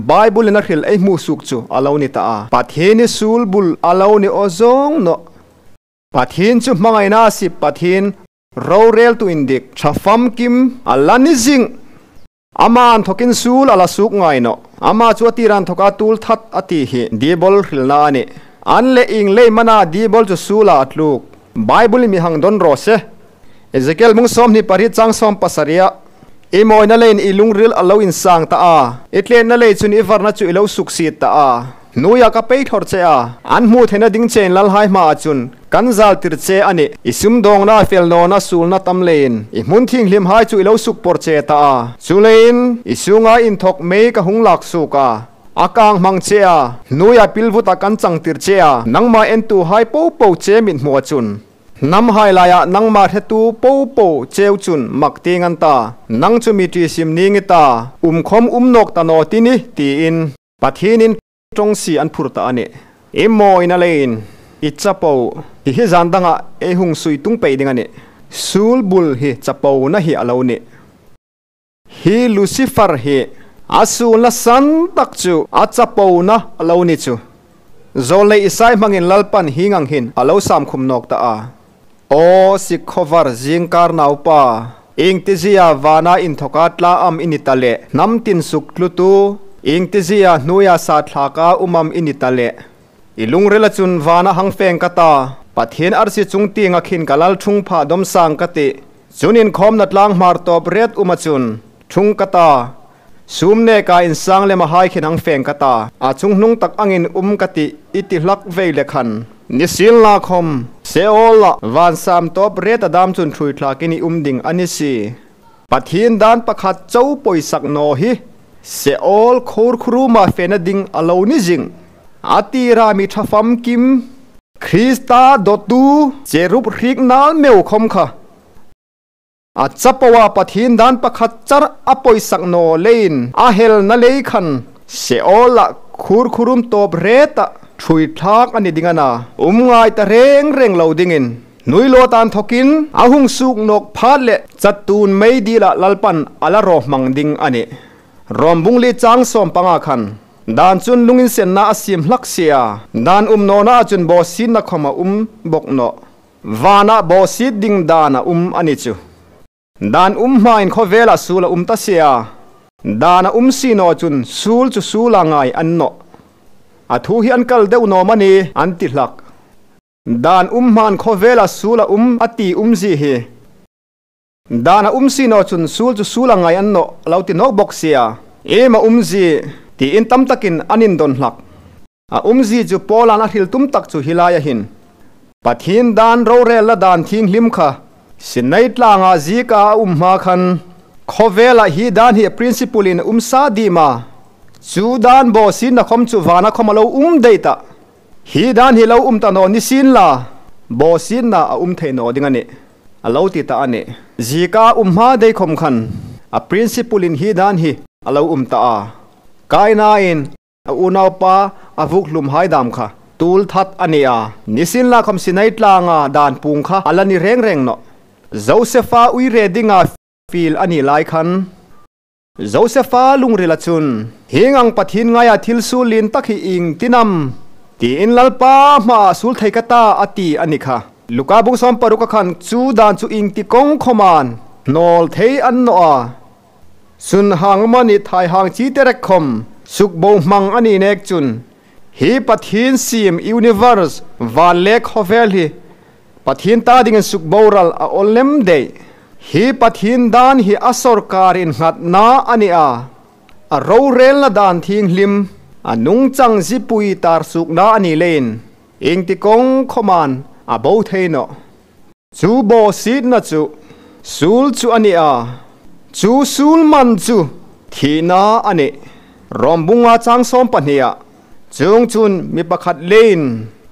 Bible-in a hril ei hmu suok chu a lo ni ta a. Pathien hi suol bul a lo ni aw zawng nawh. Pathien chu hmangaina a sip Pathien, roreltu indik, ṭha famkim a la ni zing. Ama inthawkin suol a la suok ngai nawh. Ama chu a tira inthoka tuolthat a ti hi Diabol hrilna a nih. An le ieng lei mana Diabol chu suola a tluk? Bible-in mi hang dawn raw se. Ezekiel bung sawmhni pariet chang sawm pasaria, i mawina leiin i lungril a lo insang ta a, i tletna lei chun i varna chu i lo suksiet ta a. Hnuoia ka pei thlawr che a, an hmu theina ding chein lalhai hmaa chun kan zaltir che a nih. I sumdawngna, felnawna, suolna tam leiin i hmun thienghlimhai chu i lo sukpawr che ta a. Chuleiin i sunga inthawk mei ka hung lak suok a, a kang hmang che a, hnuoia pilvuta kan changtir che a, nangma entuhai popo che mithmua chun, hnamhai laia nangma hretu popo cheu chun mak tieng an ta, nang chu mi ṭi sim ning i ta, um khawm um nawk ta naw ti ni, tiin Pathienin ṭawngsie an phur ta a nih. I mawina leiin i chapo, hi hi zan danga ei hung sui tung pei ding a nih. Suol bul hi chapona hi a lo nih. Hi Lucifer hi a suolna san tak chu a chapona a lo ni chu. Zawlnei Isai hmangin Lalpan hieng ang hin a lo samkhum nawk ta a. Aw sikkhawvar zingkar naupa, iengtizia vana inthoka tla am i ni ta leh, hnam tin suk tlutu, iengtizia hnuoia sa thlaka um am i ni ta leh? I lungrila chun vana hang feng ka ta, Pathien arsi chung tienga khin ka Lal ṭhungpha dawm sang ka tih. Chun inkhawmna tlang hmar tawp ret uma chun ṭhung ka ta, sum neka insang lemahai khin hang feng ka ta, a chungnung tak angin um ka tih, i ti hlak vei le khan, nisienlakhawm Seola vansam tawp reta dam chun ṭhuoi thlakin i um ding a ni si. Pathien dan pakhat chau pawisak naw hi Seol khawr khuruma fena ding a lo ni zing. A tira mi ṭha famkim, Krista dawtu, cherub hriek nal meu khawm kha a chapoa Pathien dan pakhat char a pawisak naw leiin a helna lei khan Seola khur khurum tawp reta ṭhuoi thlak a ni ding a na, um ngai ta reng reng lo dingin, hnuoi lawta inthokin a hung suok nawk phat leh chatuon mei dila Lalpan a la raw hmang ding a nih. Rom bung li chang sawm panga khan, dan chun lunginsenna a siem hlak si a, dan um nawna chun bawsietna khawm a um bawk nawh. Vana bawsiet ding dan a um a ni chu. Dan um hmain khawvela suol a um ta si a, dan a um si naw chun suol chu suola ngai a ni nawh. A thu hi an kal deu naw am a ni, an ti hlak. Dan um hmain khawvela suol a um a ti umzie hi, dan a um si naw chun suol chu suola ngai a ni nawh, a lo ti nawk bawk si a. Iem a umzie, tiin tam takin an indawn hlak. A umzie chu Paulan a hril tum tak chu hi laia hin, Pathien dan rorelna dan thienghlim kha Sinai tlanga zieka a um hma khan khawvela hi dan hi principle-in a um sa diem a. Chu dan bawsietna khawm chu vana khawm a lo um dai ta. Hi dan hi lo um ta naw ni sien la, bawsietna a um thei naw ding a nih, a lo ti ta a nih. Zieka a um hma dai khawm khan a principle-in hi dan hi a lo um ta a. Kaina-in a unaupa a vuok hlum hai dam kha tuol that a ni a. Ni sien la khawm Sinai tlanga dan puong kha a la ni reng reng nawh. Joseph-a uire dinga fiel a ni lai khan Joseph-a lungrila chun, hieng ang Pathien ngaia thil suol lien tak hi ieng tin am tiin Lalpa hmaa suol thei ka ta a ti a ni kha. Luka bung sawm paruk-a khan chu dan chu ieng ti kawng khawmin hnawl thei a ni naw a. Sun hang amani thai hang chi te rek khawm sukbo hmang a ni nek chun, hi Pathien siem universe, van le khawvel hi Pathien ta dingin sukboral a awl lem dai. Hi Pathien dan hi a sawrkar innghatna a ni a. A rorelna dan thienghlim, a nungchang zipui tar suokna a ni leiin, ieng ti kawng khawmin a bo thei nawh. Chu bawsietna chu suol chu a ni a. Chu suol man chu thina a nih. Rom bung nga chang sawm pahni-a, chuongchun mi pakhat leiin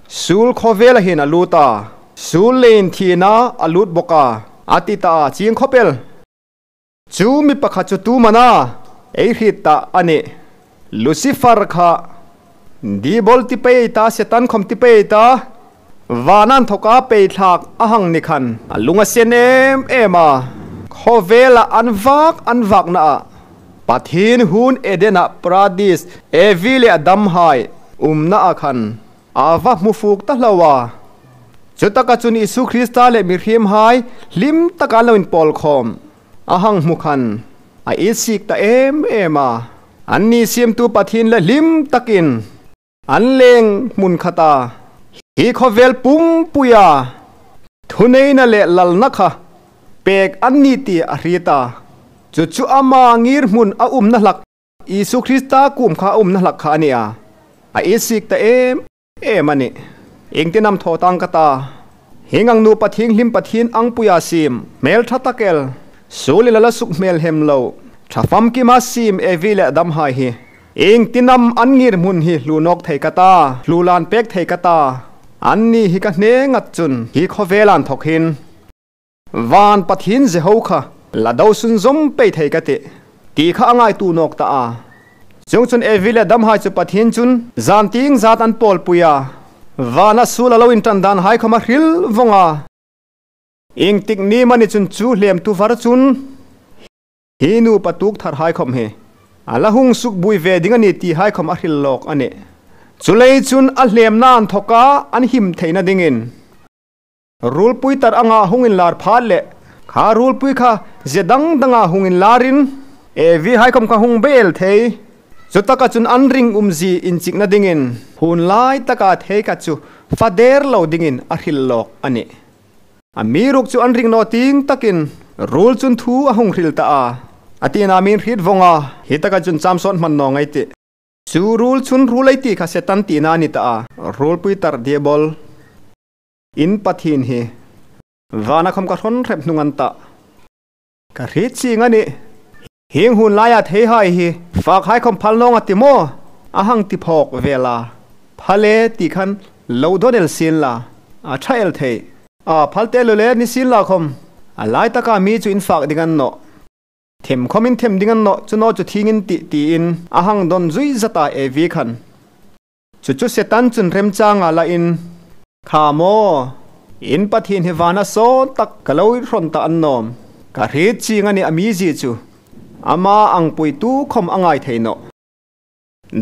suol khawvela hin a lut a, suol leiin thina a lut bawk a, a ti ta a, chieng khawp el. Chu mi pakhat chu tu am a na, ei hriet ta a nih. Lucifer kha, Diabol ti pei ta, Setan khawm ti pei ta, vana inthoka pei thlak a hang ni khan a lung a sen em em a. Khawvela an vak an vakna-a, Pathien huon Eden-a Paradis, Evi le Adam hai umna-a khan a va hmu fuk ta hlak a. Chutaka chun Isu Krista le mihriem hai hlim taka lo inpawl khawm a hang hmu khan a itsik ta em em a. Anni siemtu Pathien le hlim takin an leng hmun khata, hi khawvel pumpuia thuneina le lalna kha pek an nih ti a hriet a. Chu chu ama ngirhmun a umna hlak, Isu Krista kuom kha a umna hlak kha a ni a. A itsik ta em em a nih. Ieng tin am thaw tang ka ta, hieng ang nu Pathien hlim, Pathien angpuia siem, hmel ṭha tak el, suolin a la suk hmel hem lo, ṭha famkima siem Evi le Adam hai hi ieng tin am an ngirhmun hi hluo nawk thei ka ta, hluo lan pek thei ka ta. Anni hi ka hne ngat chun hi khawvela inthok hin van Pathien Jehova kha la do sunzawm pei thei ka tih, ti kha a ngaituo nawk ta a. Chuongchun Evi le Adam hai chu Pathien chun zan tieng zat an pawlpui a, vana suol a lo inṭan dan hai khawm a hril vawng a. Ieng tik ni amani chun chu hlemtu var chun hi nupa tuok thar hai khawm hi a la hung sukbuoi ve ding a nih ti hai khawm a hril lawk a nih. Chuleiin chun a hlemna inthoka an him theina dingin ruolpui tar anga hung inlar phat leh, kha ruolpui kha zia dang danga hung inlarin, Evi hai khawm kha hung bei el thei. Chutaka chun an ring umzie inchikna dingin hun lai taka thei khat chu fa der lo dingin a hril lawk a nih. Amiruokchu an ring naw tieng takin ruol chun thu a hung hril ta a. A tina mi'n hriet vawng a, hi taka chun cham sawt hman naw ngai tih. Chu ruol chun ruol ei ti kha Setan tina a ni ta a, ruolpui tar Diabol. In Pathien hi vana khawm ka hrawn hrep hnung an tah. Ka hriet chieng a nih. Hieng hun laia thei hai hi fak hai khawm phal nawng a ti maw, a hang ti phawk vel a. Phal e ti khan lo dawn el sien la, a ṭha el thei. A phal te lo le ni sien la khawm, a lai taka mi chu in fak ding a ni nawh. Them khawm in them ding a ni nawh, chu naw chu thiengin tih, tiin a hang dawn zui zat a Evi khan. Chu chu Setan chun remchanga lain, kha maw, in Pathien hi vana sawn tak ka lo hrawn ta a ni nawm. Ka hriet chieng a nih a mizie chu. Ama ang puitu khawm a ngai thei nawh.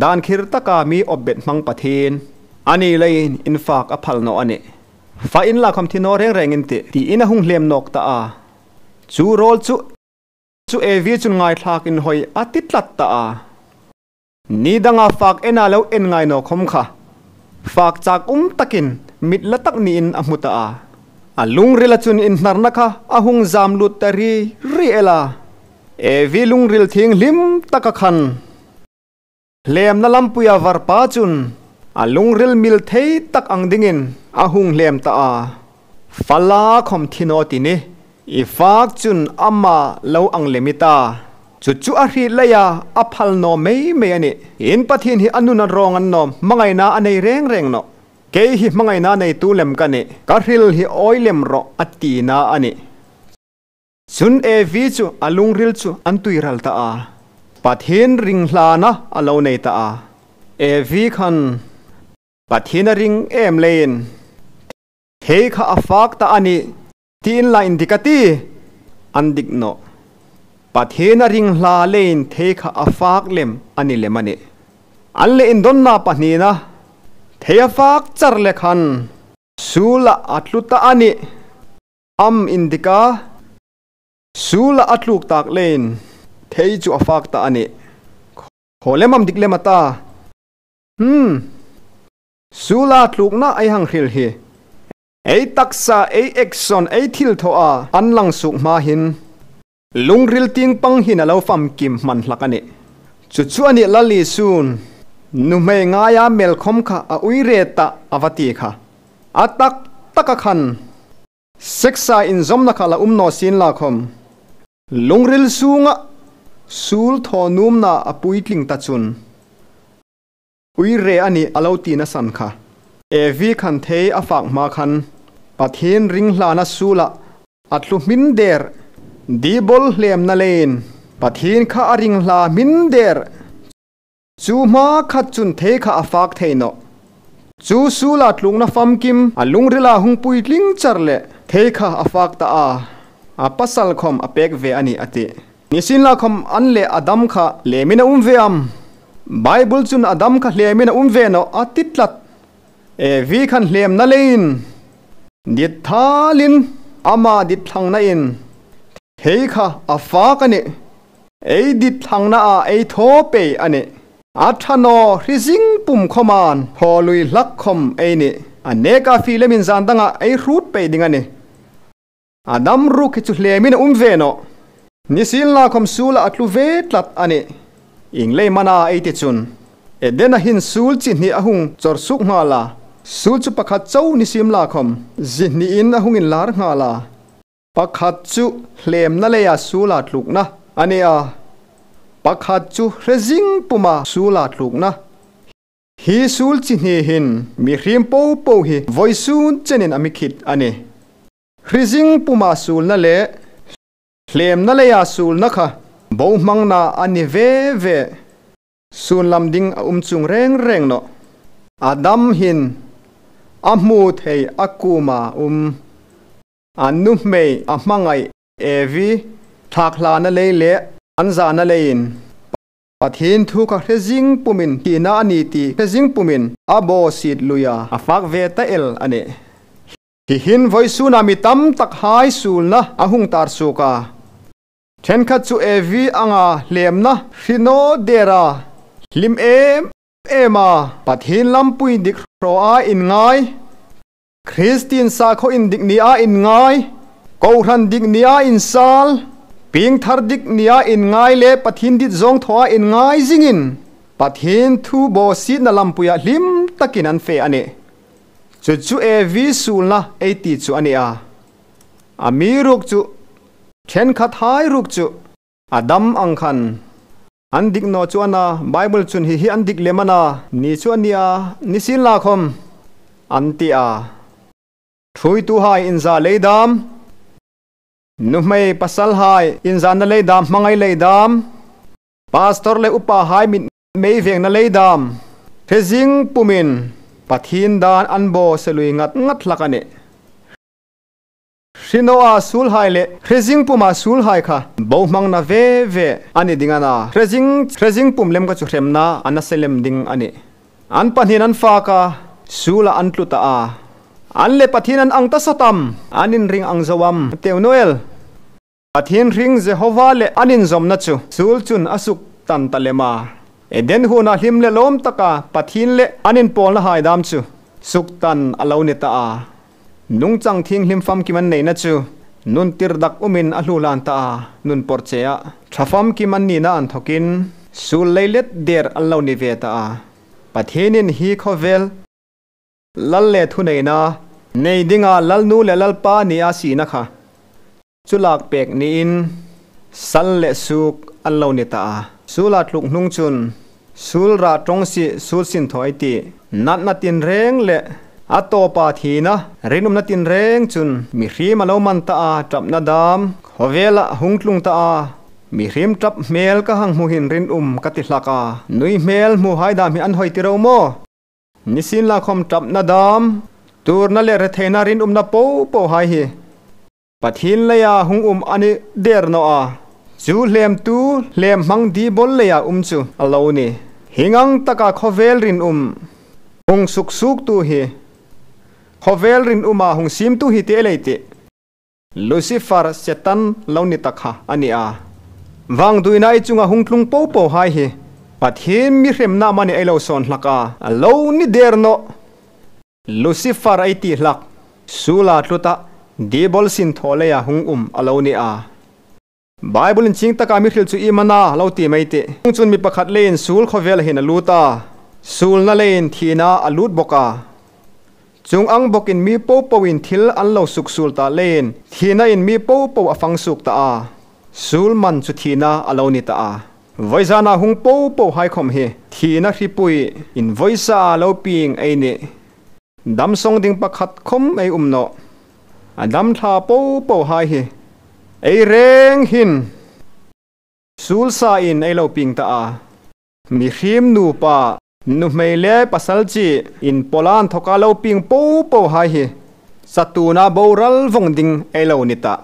Dan khir taka mi awp bet hmang Pathien a ni leiin in fak a phal naw a nih. Fa inla khawm thi naw reng reng in tih, tiin a hung hlem nawk ta a. Chu ruol chu, chu Evi chun ngaithlak inhawi a ti tlat ta a. Ni danga fak ena lo en ngai naw khawm kha, fak chak um takin mit la tak niin a hmu ta a. A lungrila chun inhnarna kha a hung zam lut ta ri ri el a. Evi lungril thienghlim taka khan hlemna lampuia varpa chun a lungril mil thei tak ang dingin a hung hlem ta a. Fala khawm thi naw ti ni, i fak chun ama lo ang lem i ta. Chu chu a hriet leia a phal naw mei mei a nih. In Pathien hi a nun a rawng a ni naw, hmangaina a nei reng reng nawh. Kei hi hmangaina neitu lem ka nih, ka hril hi awi lem rawh a tina a nih. Chun Evi chu a lungril chu an tuiral ta a. Pathien ringhlana a lo nei ta a. Evi khan, Pathien a ring em leiin thei kha a fak ta a nih tiin la indik a ti? An dik nawh. Pathien a ringhla leiin thei kha a fak lem a ni lem a nih. An le indonna pahnina, thei a fak char le khan sula a tlu ta a nih am indik a, sula a tluk tak leiin thei chu a fak ta a nih. Khaw lem am dik lem a ta? Hmm. Sula tlukna ei hang hril hi ei taksa, ei action, ei thilthawa an lang suok hma hin lungril tieng pang hin a lo famkim hman hlak a nih. Chu chu a nih Lal Isu'n nuhmei ngaia melkhawm kha a uire ta a va ti kha. A tak taka khan sex-a inzawmna kha la um naw sien la khawm, lungril sunga sul thaw nuomna a puitling ta chun uire a nih a lo tina san kha. Evi khan thei a fak hma khan Pathien ringhlana sula a tlu hmin der, dibol hlemna leiin Pathien kha a ringhla hmin der. Chu hma khat chun thei kha a fak thei nawh. Chu sula tlukna famkim a lungrila hung puitling char le thei kha a fak ta a, a pasal khawm a pek ve a nih a ti. Nisienlakhawm an le Adam kha hlemin a um ve am? Bible chun Adam kha hlemin a um ve nawh a ti tlat. Evi khan hlemna leiin dit thalin ama dit thlangnain thei kha a fak a nih. Ei dit thlangnaa ei thaw pei a nih. A ṭha naw hre zing pum khawmin thaw lui hlak khawm ei nih. A neka fie lemin zan danga ei hrut pei ding a nih. Adam ruok hi chu hlemin a um ve nawh. Nisienlakhawm sula a tlu ve tlat a nih. Ieng leiin am a na ei ti chun, Edena hin sul chi hni a hung chawr suok nghal a, sul chu pakhat chau ni sien lakhawm zi hniin a hung inlar nghal a. Pakhat chu hlemna leia sula tlukna a ni a, pakhat chu hre zing puma sula tlukna. Hi sul chi hni hin mihriem popo hi vawisun chenin a mi khit a nih. Hre zing puma sulna le hlemna leia sulna kha bohmangna a ni ve ve. Sunlam ding a um chuong reng reng nawh. Adam hin a hmu thei a kuoma um, a nuhmei a hmangai Evi thlakhlana lei le an zana leiin Pathien thu kha hre zing pumin tina a ni ti hre zing pumin a bawsiet luia a fak ve ta el a nih. Hi hin vawisuna mi tam takhai sulna a hung tar suok a. Ṭhenkhat chu Evi anga hlemna hre naw dera hlim em ema Pathien lampui dik hrawa inngai, Kristien sakhaw indik nia inngai, kohran dik nia insal, piengthar dik nia inngai le Pathien dit zawng thawa inngai zingin Pathien thu bawsietna lampuia hlim takin an fe a nih. Chu chu Evi sulna ei ti chu a ni a. Amiruokchu ṭhenkhathai ruok chu Adam ang khan an dik naw chu a na, Bible chun hi hi an dik lem a na ni chu a ni a. Nisienlakhawm an ti a. Ṭhuoituhai inza lei dam, nuhmei pasalhai inzana lei dam, hmangai lei dam, pastor le upahai mit mei vengna lei dam, hre zing pumin Pathien dan an bawsiet lui ngat ngat hlak a nih. Hre nawa sulhai le hre zing puma sulhai kha bohmangna ve ve a ni ding a na. Hre zing, hre zing pum lem kha chu hremna a nasa lem ding a nih. An pahniin an fak a, sula an tlu ta a. An le Pathien an ang ta sawt am, an inring ang zo am, Teunoel. Pathien hring Jehova le an inzawmna chu sul chun a suktan ta lem a. Eden huona hlim le lawm taka Pathien le an inpawlnahai dam chu suktan a lo ni ta a. Nungchang thienghlim famkim an neina chu nun tirdak umin a hluhlan ta a, nun pawrchea ṭha famkim an nina inthokin sul leilet der an lo ni ve ta a. Pathienin hi khawvel lal le thuneina nei dinga lalnu le lalpa nia sina kha chu lak pek niin sal le suok an lo ni ta a. Suola tluk hnung chun suol ra ṭawng si suol sin thaw ei ti. Natna tinreng le a tawpa thina rinumna tinreng chun mihriem a lo man ta a, ṭapna dam khawvela hung tlung ta a. Mihriem ṭap hmel ka hang hmu hin rinum ka ti hlak a. Nui hmel hmuhai dam hi an hawi ti ro maw? Nisienlakhawm ṭapna dam, tuorna le retheina rinumna popohai hi Pathien leia hung um a ni der naw a. Chu hlemtu, hlem hmang dibol leia um chu a lo ni. Hieng ang taka khawvel rinum hung suksuoktu hi khawvel rinuma hung siemtu hi ti ei tih. Lucifer Setan lo ni ta kha a ni a. Vangduoina ei chunga hung tlung popohai hi Pathien mi hremna amanih ei lo sawn hlak a. A lo ni der naw. Lucifer ei ti hlak, suola tluta dibol sin thaw leia hung um a lo ni a. Bible in chieng taka mi hril chu iem a na lo ti mei tih. Chun mi pakhat leiin suol khawvela hin a lut a. Suolna leiin thina a lut bawk a. Chuong ang bawkin mi popoin thil an lo suksuol ta leiin thinain mi popo a fang suok ta a. Suol man chu thina a lo ni ta a. Vawizana hung popohai khawm hi thina hripui invoisa a lo pieng ei nih. Damsawng ding pakhat khawm ei um nawh. A dam thla popohai hi ei reng hin suol sain ei lo pieng ta a. Mihriem nupa, nuhmei le pasal chi inpawla inthawka lo pieng popohai hi chatuona boral vawng ding ei lo ni ta.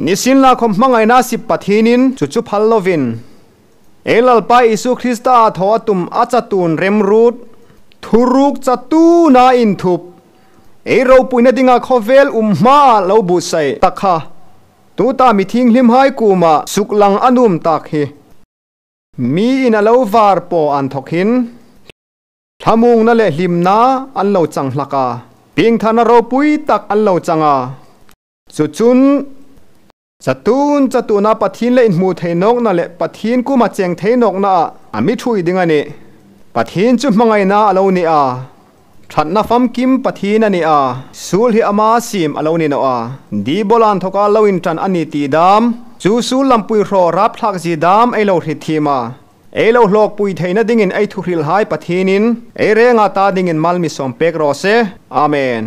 Nisienlakhawm hmangaina sip Pathienin chu chu phal lovin ei Lalpa Isu Krista a thaw a tum a chatuon remruot, thuruk chatuona inthup, ei ropuina dinga khawvel um hmaa lo buotsai ta kha, tuta mi thienghlimhai kuoma suklang a nuom tak hi miin a lo var paw inthawk hin thlamuongna le hlimna an lo chang hlak a. Piengthar ropui tak an lo chang a. Chu chun chatuon chatuona Pathien le inhmu thei nawkna le Pathien kuoma cheng thei nawknaa a mi ṭhuoi ding a nih. Pathien chu hmangaina a lo ni a. Ṭhatna famkim Pathien a ni a. Suol hi ama siem a lo ni naw a. Dibol inthawka lo inṭan a ni ti dam, chu suol lampui hraw rapthlak zie dam ei lo hrietthiem a. Ei lo hlawkpui theina dingin ei thuhrilhai Pathienin ei renga ta dingin mal mi sawm pek raw se. Amen.